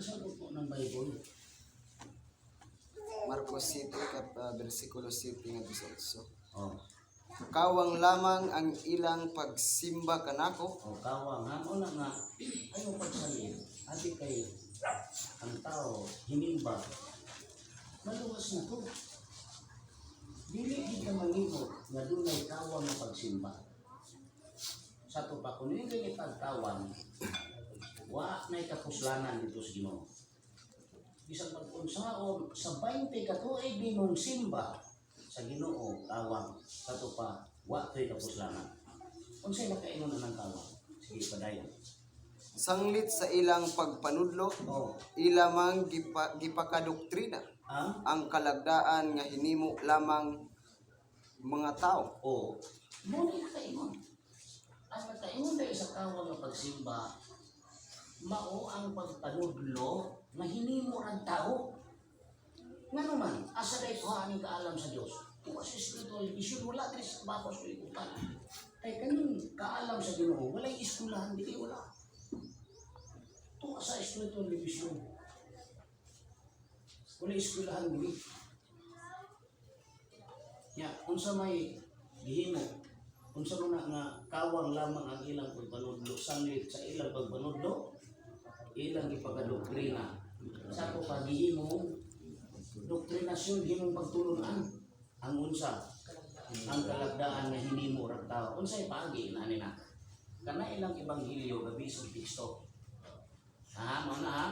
Kasabot mo ng Bible. Marcos 7, versikulo 7 nga sa 8. Oh. Kawang lamang ang ilang pagsimba kanako. O kawang ha, una nga, ayaw pagsalit, abi kay ang tao, hinimba, maluwas na to. Dili gid ka manghimo nga dunay kawang nga pagsimba. Sa to pa, kung hindi pagkawang, wa na'y kapuslanan dito sa Ginoo. Bisan pag-unsaon sa 20 ka tuig nimong simba sa Ginoo kawang, sa to pa wa to'y kapuslanan. Unsay nakaingon na ng kawang? Sige, padayon. Sanglit sa ilang pagpanudlo, Oh, ila mang gipakadoktrina ang ang kalagdaan nga hinimo lamang mga tao. Oh, mo ni nakaingon. Ang nakaingon dahil sa kawang nga pagsimba, mao ang pagpanudlo nga hinimo ang tao. Ngano man, asa day kuha aning kaalam sa Dios? Tuwa sa spiritual vision, wala diri sa bakos o ikutan. Kay kaning kaalam sa Ginoo, walay eskwelahan, di kay wala. Tuwa sa spiritual vision. Walay eskwelahan dili. Ya, unsa may gihimo, unsa man na nga kawang lamang ang ilang pagpanudlo, sanglit sa ilang pagpanudlo, ilang ipagkadoktrina. Sa to pagihimo, doktrinasyon himong pagtulunan ang unsa ang kalagdaan nga hinimo ra tao. Unsay paagi na ani na? Kana ilang ebanghelyo gabis og teksto. Ha, mao na ha.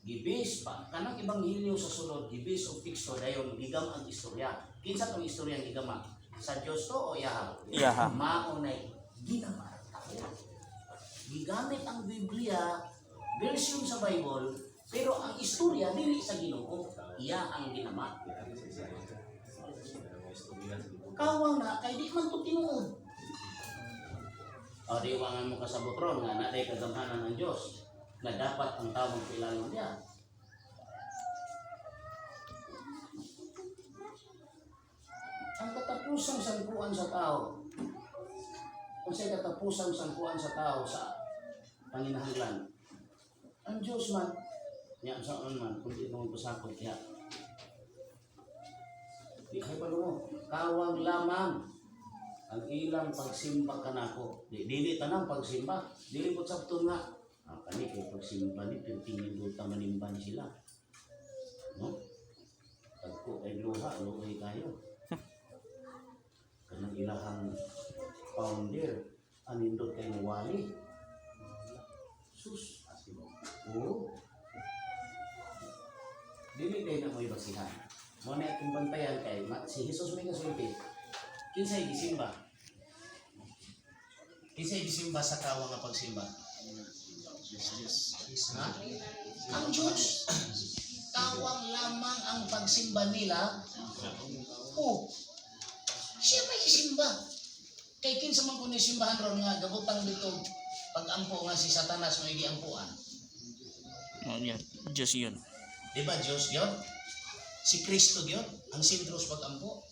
Gibis pa kanang ebanghelyo sa sulod, gibis og teksto, dayon gigam ang istorya. Kinsa tong istorya ang gigama? Sa Dios to o iyaha? Iyaha. Mao nay ginama ang tao. Gigamit ang Biblia, version sa Bible, pero ang istorya dili sa Ginoo, iya ang ginama. Kawang na kay di man to tinuod. O di wangan mo kasabot ron nga naday kagamhanan ng Dios nga dapat ang tao magpailalom niya. Ang katapusang sangkuan sa tao, kung sa'y katapusang sangkuan sa tao sa panginahanglan, ang Diyos man, niya saan man, kung di mo pasakot niya. Di kay pa mo, kawang lamang ang ilang pagsimba kanako. Di dili tanang pagsimba, dili po sabton nga. Ah, kani kay pagsimba ni pirtingin do ta manimba ni sila. No? Tagko kay luha, luoy kayo. Kanang ilahang founder, anindot kay wali. Sus, oo. Dili kay na mo'y basihan. Mo na akong bantayan kay si Jesus may kasulti. Kinsay gisimba? Kinsay gisimba sa kawang nga pagsimba? Ha? Ang Diyos. Kawang lamang ang pagsimba nila. Oh. Siya may gisimba. Kay kinsa man kuno simbahan ron nga gabutang dito pag-ampo nga si Satanas may giampuan. Oh, yan. Diyos yun. Di ba Diyos yun? Si Kristo yun, ang sentro sa pag-ampo.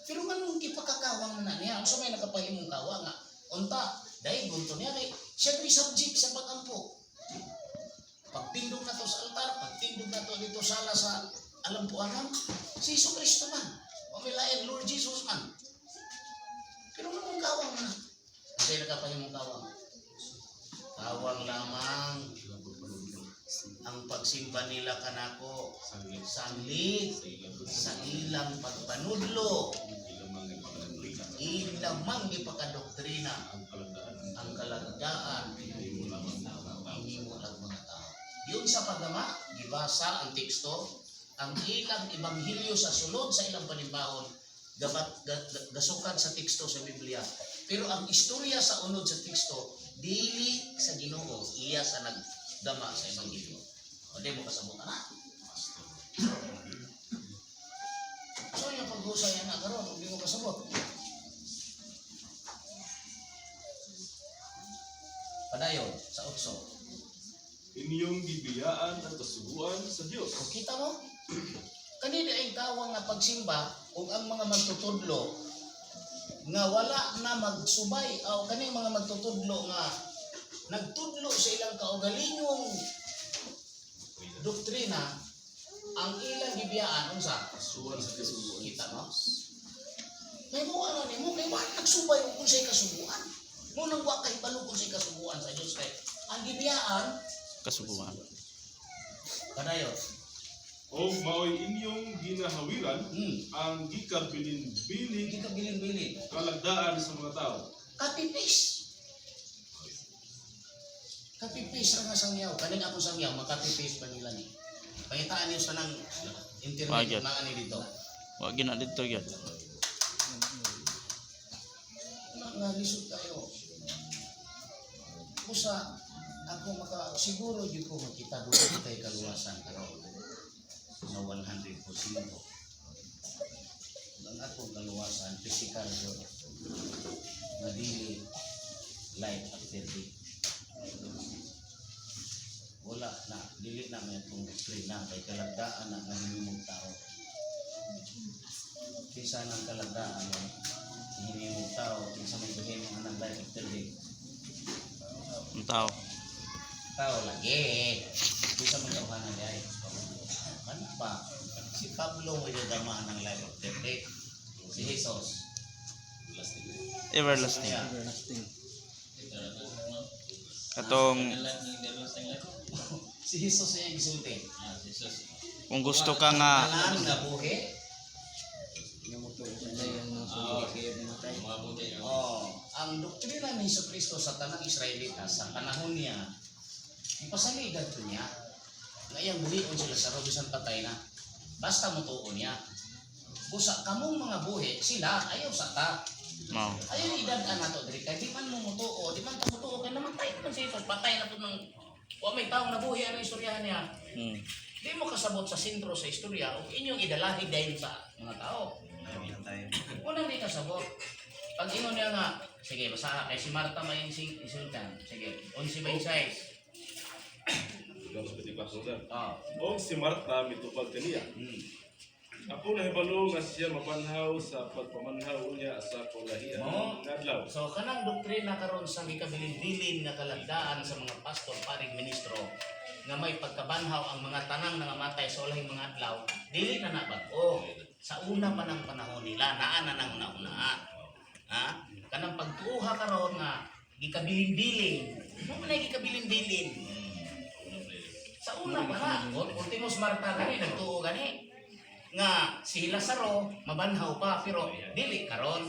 Pero nganong gipakakawang na niya, ang may nakapahimong kawa nga, unta, dahil gunto niya kay siya may subject sa pag-ampo. Pagtindog na to sa altar, pagtindog na to dito sala sa alampuanan, si Jesu Kristo man. O may lain, Lord Jesus man. Pero nganong kawang na? Kasi nakapahimong kawang. Kawang lamang ang pagsimba nila kanako sanglit sa ilang pagpanudlo, ilang mang ipakadoktrina ang kalagdaan hinimo lang mga tao. Yun sa paggama, gibasa ang teksto, ang ilang ebanghelyo sa sulod sa ilang panimbahon, gabat, gasukan sa teksto sa Biblia. Pero ang istorya sa unod sa teksto, dili sa Ginoo, iya sa nagdama sa ebanghelyo. O di mo kasabot na. So yung paghusay na karon, di mo kasabot. Padayon sa utso. Inyong gibiyaan ang kasuguan sa Dios. O kita mo? Kanina ay tawang nga pagsimba ug ang mga magtutudlo nga wala na magsubay o kaning mga magtutudlo nga Nagtudlo sa ilang kaugalingong doktrina, ang ilang gibiyaan unsa? Kasuguan sa Diyos. Kita mo? May buwan na nimo kay wa nagsubay og unsay kasuguan. Mo nang wa kahibalo kung unsay kasuguan sa Dios kay ang gibiyaan Kasuguan. kadayo. Og maoy inyong ginahawiran ang gikabilin-bilin Hindi ka bilin-bilin. kalagdaan sa mga tao. Kapipis. Kapipis ra nga sangyaw. Kaning akong sangyaw, makapipis pa nila ni. Pangitaan niyo sa nang internet Magyat. na ani dito. Wa gina dito gyud. Wala nga lisod tayo. Usa ako maka siguro jud ko makita doon kita'y kaluwasan karon na 100%. Ang akong kaluwasan physical jud nga dili life after death. Wala na, dili na may itong doktrina kay kalagdaan na nga hinimong tao. Kinsa nang kalagdaan nga hinimong tao, kinsa may gahimong anang life after death. Ang tao. Tao lagi. Kinsa man tawhanan di ay. Ano pa? Si Pablo mo yung dama ng life after death. Si Jesus. Everlasting. Siya. Everlasting. Katong Si Jesus ay gisulti. kung gusto ka nga Tanan nga buhi. Nga mo to kay matay. Oh, ang doktrina ni Hesus Kristo sa tanang Israelita sa panahon niya, ipasaligan to niya. Nga iyang buhion sila sa bisan patay na. Basta motuo niya. Busa kamong mga buhi, sila ayaw sa ta. Mao. Ayaw idad-an nato diri kay di man mo motuo, di man ta motuo kay namatay man si Jesus, patay na pud nang wa may taong nabuhi ano istoryahan niya. Di mo kasabot sa sentro sa istorya ug inyong idalahi dayon sa mga tao. Unang di kasabot. Pag ingon niya nga, sige, basta kay si Marta may insultan. Sige, 11:26. Tapos pati pasok sir. Oh. Og si Marta mitupag kaniya. Ako nahibalo nga siya mapanhaw sa pagpamanhaw niya sa kaulahian Mo. nga adlaw. So kanang doktrina karon sa gikabilin-bilin nga kalagdaan sa mga pastor, parig, ministro nga may pagkabanhaw ang mga tanang nangamatay sa ulahing mga adlaw, dili na na bag-o. Sa una pa ng panahon nila, naa na nang una-una. Ha? Kanang pagtuha karon nga gikabilin-bilin. Mo man ay gikabilin-bilin. Sa una pa na, ultimos Marta gani nagtuo gani nga si Lazaro mabanhaw pa pero dili karon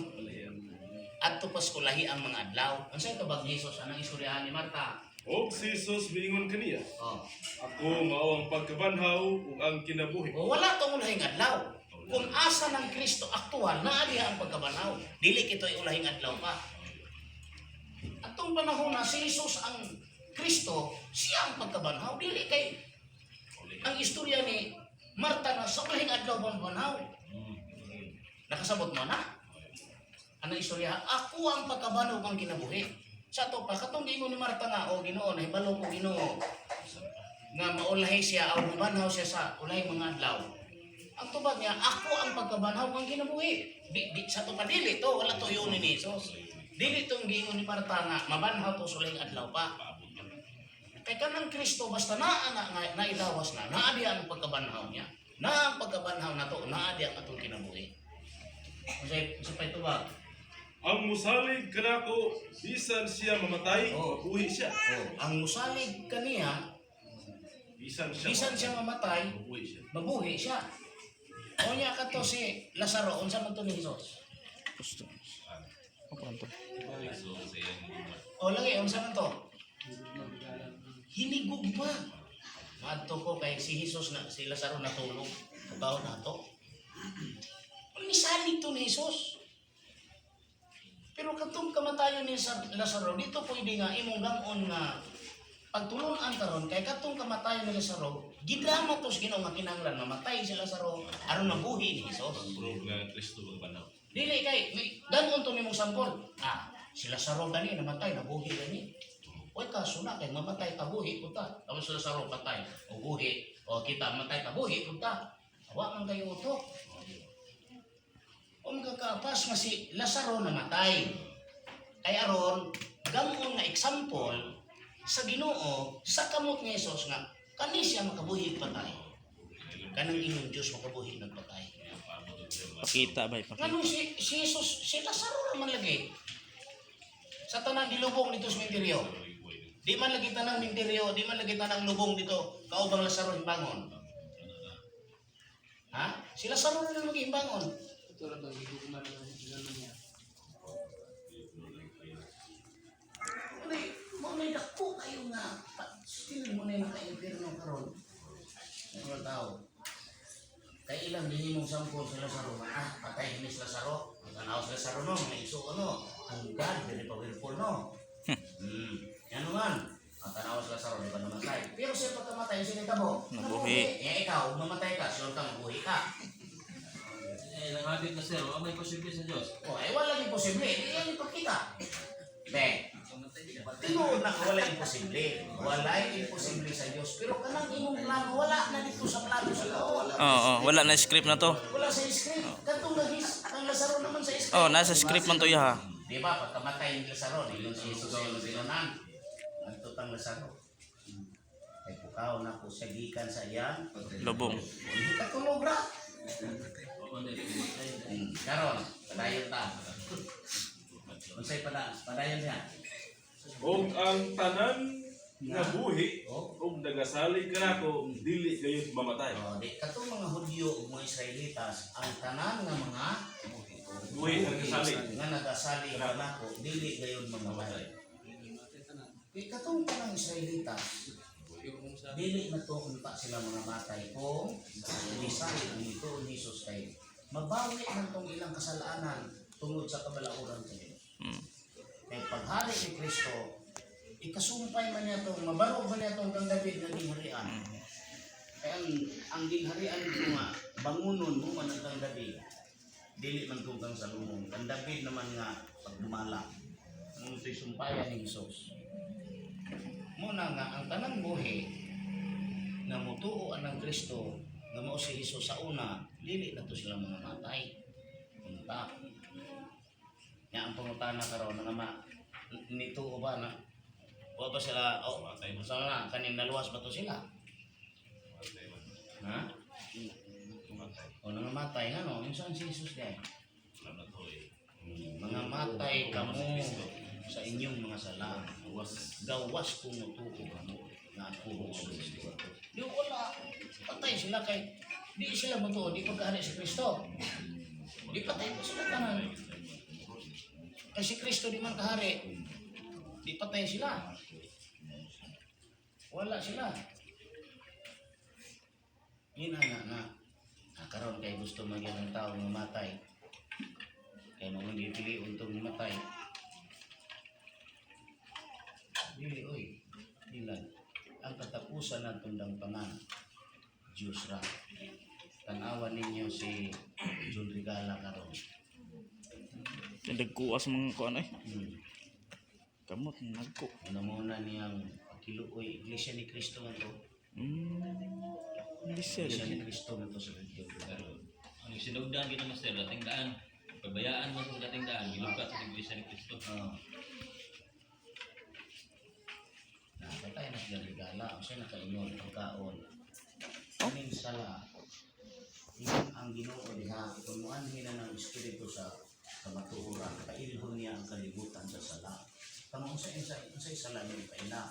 adto pa sa kulahi ang mga adlaw. Unsay tubag ni Jesus anang istoryahan ni Marta? Og si Jesus miingon kaniya, Oh. ako mao ang pagkabanhaw ug ang kinabuhi. O wala tong ulahing adlaw. Kung asa ng Kristo aktual, naa diha ang pagkabanhaw. Dili kito'y ulahing adlaw pa. Atong panahon na si Jesus ang Kristo, siya ang pagkabanhaw. Dili kay ang istorya ni Marta na sa ulahing adlaw pa mabanhaw. Nakasabot mo na? Ano istorya? Ako ang pagkabanhaw kang kinabuhi. Sa ato pa, katong giingon ni Marta nga, o Ginoo, nahibalo ko Ginoo, nga maulahi siya o mabanhaw siya sa ulahing mga adlaw. Ang tubag niya, ako ang pagkabanhaw kang kinabuhi. Di, di, sa to pa dili to, wala to yun ni Jesus. Dili tong giingon ni Marta nga, mabanhaw to sa ulahing adlaw pa. Kay kanang Kristo basta naa na nga nailawas na, naa diya ang pagkabanhaw niya. Naa ang pagkabanhaw na to, naa diya ang atong kinabuhi. Unsay unsay pa ito ba? Ang musalig kanako bisan siya mamatay, Oo. mabuhi siya. Oh, ang musalig kaniya, Bisan siya. bisan siya mamatay, mabuhi siya. mabuhi siya. O niya kato si Lazaro, unsa man to ni Jesus? Gusto. Ako to. O lagi, unsa man to? Hinigog pa. Maadto ko kay si Jesus na si Lazaro natulog. Kabaw na to. Misalig to ni Jesus. Pero katong kamatayon ni Lazaro, dito pwede nga imong gamon nga pagtulunan karon kay katong kamatayon ni Lazaro, gidrama to sa Ginoo nga kinahanglan mamatay si Lazaro aron mabuhi ni Jesus. Prove nga Kristo pagkabanhaw. Dili kay may ganon to nimong sampol. Ah, si Lazaro gani namatay nabuhi gani. Oy kaso na kay mamatay ka buhi punta. Tapos si Lazaro patay o buhi o kita matay ka buhi punta. Wa man kayo utok. O magkakapas nga si Lazaro namatay. Kay aron gamon nga example sa Ginoo sa kamot ni Jesus nga kani siya makabuhi patay. Kanang inyong Dios makabuhi nagpatay. Pakita ba, pakita. Nganong si Jesus, si Lazaro naman lagi. Sa tanang gilubong dito sa minteryo. Di man lagi tanang minteryo, di man lagi tanang lubong dito, kaubang Lazaro himbangon. Ha? Si Lazaro na lang lagi himbangon. Ito lang ba, gugma naman naman niya. Muna, mo na dako kayo nga. Still mo na naka-impierno karon. Mga tao. Kay ilang gihimong sampol sa Lazaro, ah, patay ni si Lazaro. Tanaw si Lazaro no, may iso ano. Ang God, very powerful no. Yan naman. Ang tanaw si Lazaro, di ba namatay? Pero siya pagkamatay, sino tabo? Nabuhi. Eh, ikaw, mamatay ka, sure ka, mabuhi ka. Eh, nangabit na sir, wa may posible sa Diyos. O, eh, wala imposible. Di yan ipakita. Be, tinuod na wala imposible. Wala imposible sa Diyos. Pero kanang imong plano, wala na dito sa plano sa tao. Oo, oh, wala na script na to. Wala sa script. Katong nagis, ang Lazaro naman sa script. Oh, nasa script man to iya ha. Di ba, pagkamatay ni Lazaro, ingon si Jesus sa iyong sinunan. Nagtutang Lazaro. Ay pukaw na ko siya gikan sa iyang. Lubong. Hindi ka tulog ra. Oo, hindi, pumatay. Karon, padayon ta. Unsay padayon siya. Og ang tanan nga buhi Oh. og nagasalig kanako dili gayud mamatay. Oh, di katong mga Hudyo ug mga Israelitas, ang tanan nga mga Buhi nga nagasalig. nga nagasalig kanako dili gayon mamatay. Di katong tanang Israelitas, dili na to unta sila mga matay kung nisalig ang ito ni Jesus kay mabawi man tong ilang kasalanan tungod sa kabalauran sa Dios. Kay paghari ni Kristo, ikasumpay man niya tong mabarog man niya tong kang David nga gingharian. Kaya ang gingharian ko nga bangunon mo man ang kang David. Dili man kung kang Salomon. Kang David naman nga pagdumala. Nung ito'y sumpayan ni Jesus. Muna nga ang tanang buhi nga mutuo anang Kristo nga mao si Jesus sa una, dili na to sila mga matay. Unta. Nga ang pangutana karon nga ma nituo ba na wa ba sila oh, sa na kanin naluwas ba to sila? Ha? O nangamatay nga no, yung saan si Jesus dahil? Mga matay kamo sa inyong mga sala. Gawas kung mutuo kamo nga ako si Kristo. Di wala. Patay sila kay di sila mutuo, di pagkahari si Kristo. Di patay po sila tanan. Kay si Kristo di man kahari. Di patay sila. Wala sila. Yun na nga nga. Ah, karon kay gusto maging ang tao mamatay. Kay mo nang gipili untong mamatay. Dili oy. Dilan. Ang katapusan ng tundang tanan. Diyos ra. Tanawan ninyo si John Regala karon. Nagkuha sa mga kuan eh. Kamot nagko. Una muna niyang kiluoy Iglesia ni Cristo man to. Hindi sir. Iglesia ni Cristo man to sa John Regala. Ang sinugdan gina master, dating daan. Pabayaan mo sa dating daan, gilukat sa Iglesia ni Kristo. Oo. Nakatay na sila regala. Ang siya nakaingon, pagkaon. Kaming sala, ingon ang Ginoo diha, tumuan nila ng espiritu sa kamatuoran, pailhon niya ang kalibutan sa sala. Kamo unsa unsa unsay sala niya paila?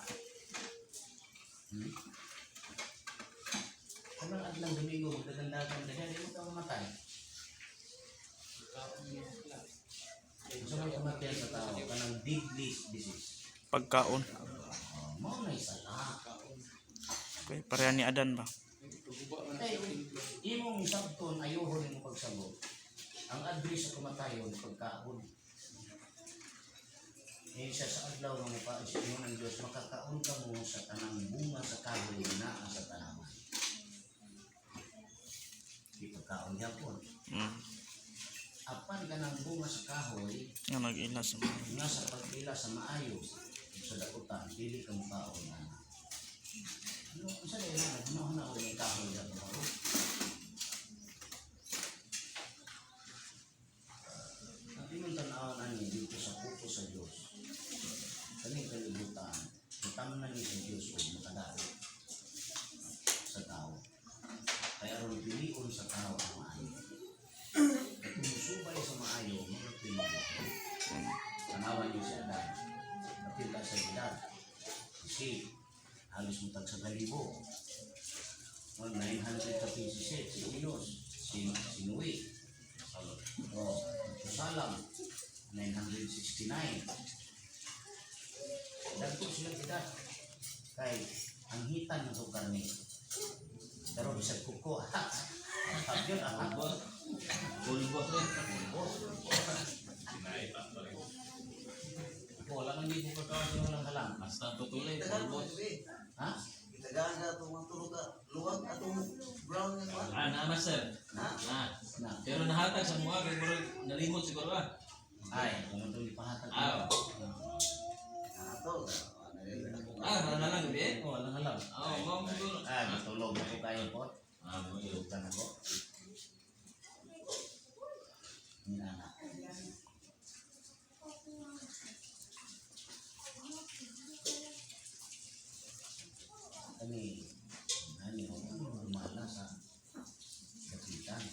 Kanang adlang Domingo magdagandagan ka diha, di mo ka mamatay. Unsa may kamatayan sa tao kanang deadly disease. Pagkaon. Oh, mao na sala. Okay, pareha ni Adan ba? Kay imong sabton ayuhon imong pagsabot. Ang address sa kamatayon pagkaon. Ngayon siya sa adlaw nga mukaon sa ingon ang Dios makakaon ka mo sa tanang bunga sa kahoy nga naa sa tanaman. Di pagkaon gyapon. Apan kanang bunga sa kahoy Nga nag-ila sa mga. nga sa pagpila sa maayo ug sa dakutan dili ka mukaon na. Ano unsa dai na ano na og may kahoy na tomorrow? Ang imong tan-awon ani dito sa puto sa Dios. Kaning kalibutan, gitamnan Pilion sa tao ang maayo. Kung musubay sa maayo, mga mabuti. Tanawan niyo si Adam. Napila sa edad. Kasi halos mutag sa kalibo. Well, 900 ka si Seth, si Enos, si Noe. Oh, Salam, 969. Dagko sila edad. Kay ang hitan ng itong karne. Pero bisag kuko, ha? Yun, ah. Boss. Pulbos eh. Boss. Wala nang hindi ko kakawa sa walang halang. Basta ang tutuloy, pulbos. Ha? Gitagaan ka itong mga tulog ka. Luwag atong brown nga kuan. Ah, na master. Ha? Na. Na. Pero nahatag sa mga kay murag nalimot siguro ah. Ay, kung itong ipahatag. Ah. Ato. Ah, wala na lang gabi eh. Oh, walang halang. Ah, mao mo siguro. Ah, natulog ako kayo po. Ah, mo Tulog ka na po. Inana. Kani, ani mo, lumala sa kapitan.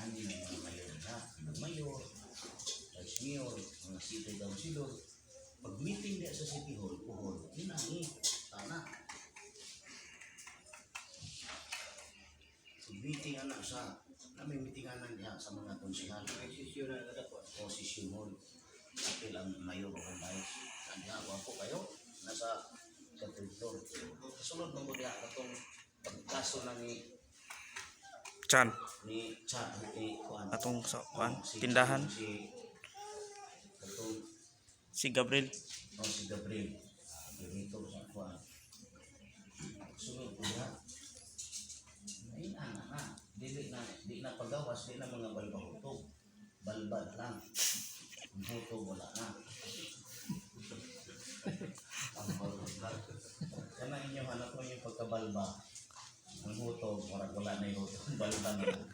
Ani ng mga mayor na, mga mayor, vice mayor, mga city councilor. Pag meeting niya sa City Hall, puhol, inani, sana. Pag meeting anak sa, namin meetinganan diha sa mga konsehal. O session hall. Apil ang mayor o ang vice. Kanya, po kayo. Nasa sa third floor. Kasunod mo diha katong pagkaso na ni Chan, ni Cha ni kuan. atong sa kuan, Si- tindahan Si katong si Gabriel. o si Gabriel. Director sa kuan. Sunod ko diha. Ay ana na. Dili na di na pagawas, di na mga balbahutog. Balba na lang. Ang hutog wala na. Ang balba. Kana inyo hanap mo yung pagkabalba. Ang hutog, murag wala na yung hutog. Balba na lang.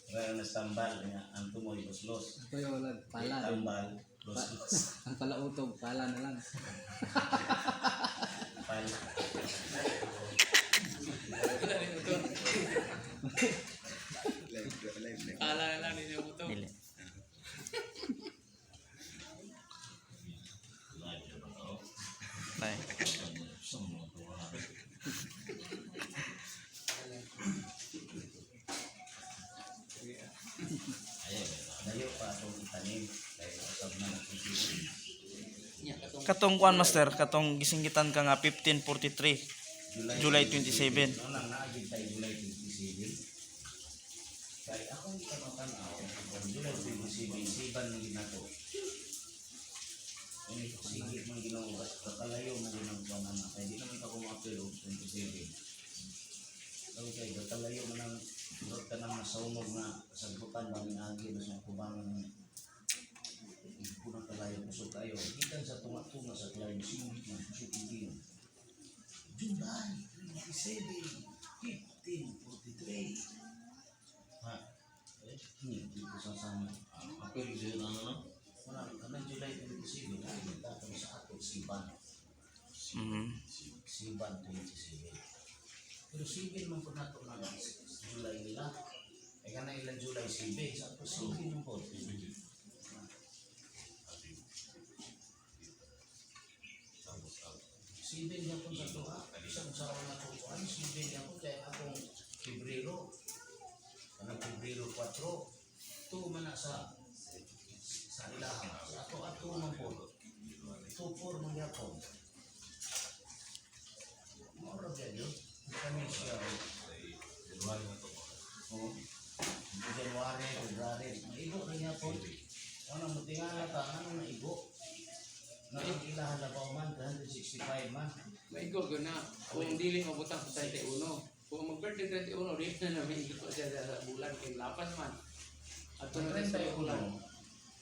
Kaya nastambal, nga, ang tumoy, luslos. Ako yung wala, pala. Tambal, luslos. Ang palautog, pala na lang. Pal. Pala na lang ninyo utog. Dili. Ay. Layo pa atong itanim. Dahil usab na nagsisisi. Katong kuan, master, katong gisinggitan ka nga 1543 July 27. No, nang naagid tayo July 27. Kaya akong itanong-tanaw, kung July 27, siban ng ginato. Eh, sige man ginoo, kakalayo man ginoo na na. Kaya di naman ako ma-appeal og 27. Okay, kakalayo man ang murag ka nang nasaunog nga kasagbutan ba ni agi na sa kubang kunang kalayo kusog kayo. Gikan sa tunga-tunga sa kalayo, singit man kusog kayo. July 27, 1543. Ha? Eh, hindi ko sasama. Apil siya na no. Wala, kanang July 27, nakikita ko sa ato, Siban. Siban 27. Pero 7 man po nato na July nila. Ay nga na ilang July 7, sa ato 7 man po. Sibil niya po sa tuha. Isang sa mga tutuan, sibil niya po kaya akong Pebrero. Kanang Pebrero 4. Tuo man na sa sa ilaha. Sa ato ato man po. 2-4 man yapon. Maura ba yun? Kami siya. Oo. January, February. Maigo na niya po. Ano mo tingala ka, ano naigo? Nga ang ilahan labaw man, 365 man. Maigo ko na. Kung dili mabutang sa 31. Kung mag-birthday 31, di na na maigo siya sa bulan kay lapas man. Ato Ang na sa 31, bulan.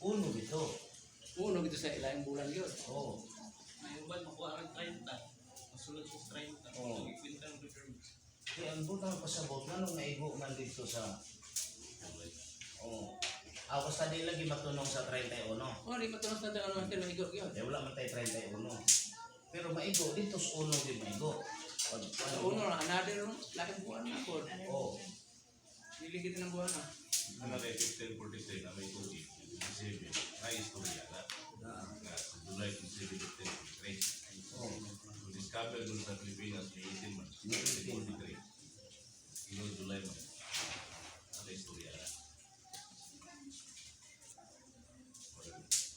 uno dito. Uno gito sa ilaing bulan yun. Oo. May uban makuha ang 30. Masulod sa 30. Oo. Ikwenta ang return. Kaya ang butang pasabot, anong naigo man dito sa... Oo. Ah, basta di lagi matunong sa 31. Oh, di matunong sa 31 master, maigo yun. Eh, wala man tayo 31. Pero maigo, dito sa uno di maigo. Pag Sa uno, another laking buwan na po. Oh, Dili kita ng buwan na. Ano na 1543 na may tuig, 27, na istorya na. Nga sa July 27, 1543. oh. So, discover dun sa Pilipinas, May 18 man, 1543. Ino July man. Ano istorya na.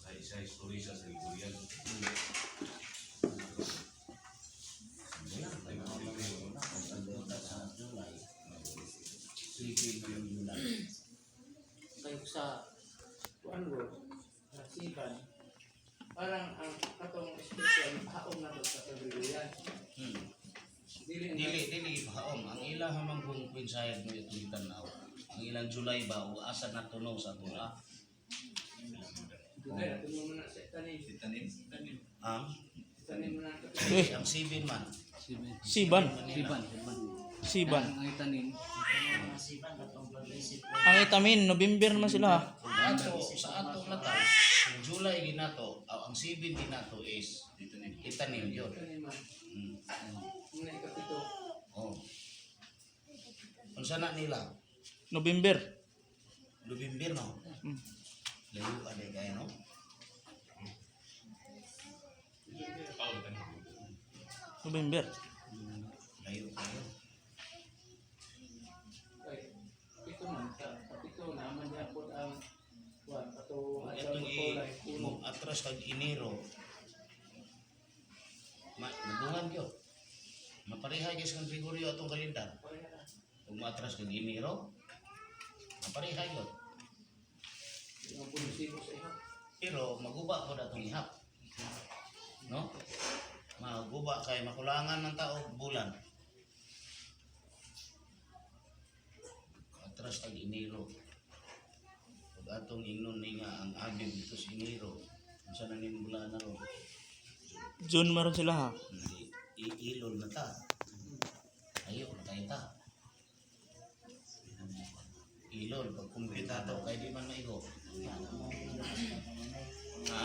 Ay, isa istorya siya sa Gregorian. Wala, pag sa July, sige na yung July. Kayo sa kuan ko, sa Siban, parang ang katong special haong na to sa Gregorian. Dili na Dili, dili ipahaom. Ang ilang hamang kung kwinsayad mo itong gitanaw. Ang ilang July ba o asa na tunaw sa tula? July, ato mo na sa tanim. Tanim. Ang Tanim mo na ito. Eh. ang sibin man. Siban. Manila. Siban. Ang itanim. Ang itamin, November naman sila ha. Kung ato, sa ato na ta, ang July ginato, ang sibin ginato is itanim yun. Tanim man. Muna ikapito. Oh. Unsa na nila? November. November no? Mm. Layo ka kaya no? November. Layo kayo. Kay pito man sa kapito naman gyapon ang kuan kato Kung ang itong i kulay uno. mo atras kag Enero, ma madungan gyud. Mapareha gyud sa Gregorio atong kalendar. Kung maatras kag Enero, mapareha gyud. Yung pulisibo sa iha. Pero maguba ko atong ihap. No? Maguba kay makulangan ng tao bulan. Atras kag Enero. Pag atong ingnon ni nga ang abib dito sa Enero, unsa na ning bulan na ron? June maron sila ha. Hindi, iilol na ta. Ayo, na tayo ta. Ilol, pag kumpyuta to, kaya di man maigo. Ha?